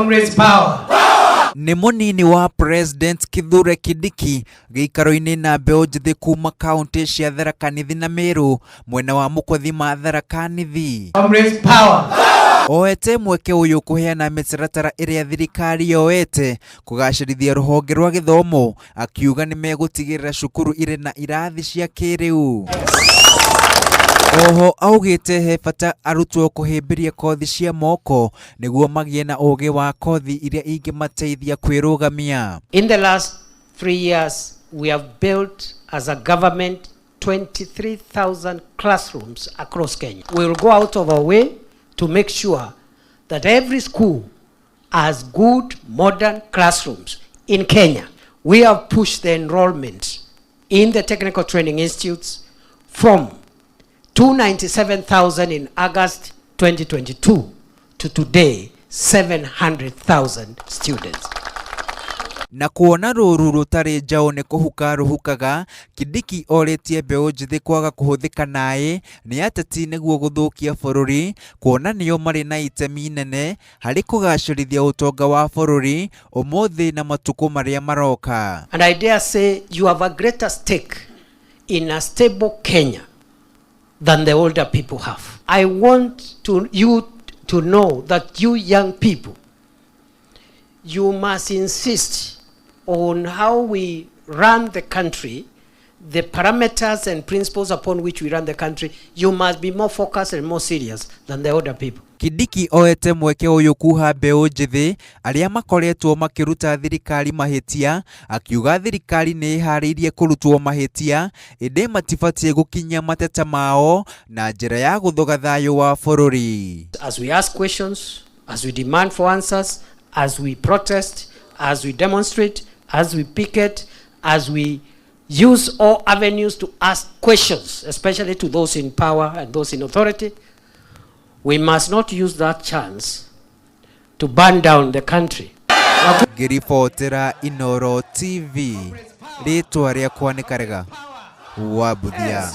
Comrades power. Nĩ mũnini wa President Kithure Kindiki gĩikaro-inĩ na mbeũ njĩthĩ kuma kaunti cia Tharaka Nithi na Meru mwena wa mũkothi ma Tharaka Nithi. Comrades power. Oete mweke ũyũ kũheana mĩtaratara ĩrĩa thirikari yoete kũgacĩrithia rũhonge rwa gĩthomo, akiuga nĩ megũtigĩrĩra cukuru irĩ na irathi cia kĩrĩu. Oho augĩte he bata arutwo kũhĩmbĩria kothi cia moko nĩguo magĩe na ũgĩ wa kothi iria ingĩmateithia kwĩrũgamia. In the last 3 years, we have built as a government 23,000 classrooms across Kenya. We will go out of our way to make sure that every school has good modern classrooms in Kenya. We have pushed the enrollment in the technical training institutes from 297,000 in August 2022 to today 700,000 students. Na kuona rũru rũtarĩ njaũ nĩ kũhuka rũhukaga, Kindiki orĩtie mbeũ njĩthĩ kwaga kũhũthĩka naĩ nĩ ateti nĩguo gũthũkia bũrũri, kuona nĩo marĩ na itemi inene harĩ kũgacĩrithia ũtonga wa bũrũri ũmũthĩ na matukũ marĩa maroka. And I dare say you have a greater stake in a stable Kenya than the older people have. I want you to know that you young people, you must insist on how we run the country, the parameters and principles upon which we run the country. You must be more focused and more serious than the older people. Kindiki oete mweke ũyũ kuha mbeũ njĩthĩ arĩa makoretwo makĩruta thirikari mahĩtia, akiuga thirikari nĩ ĩharĩirie kũrutwo mahĩtia ĩndĩ matibatiĩ gũkinyia mateta mao na njĩra ya gũthoga thayũ wa bũrũri. As we ask questions, as we demand for answers, as we protest, as we demonstrate, as we picket, as we use all avenues to ask questions, especially to those in power and those in authority, we must not use that chance to burn down the country. Ngĩribotera Inooro TV, rĩtwa rĩakwa nĩ Karega wa Mbuthia.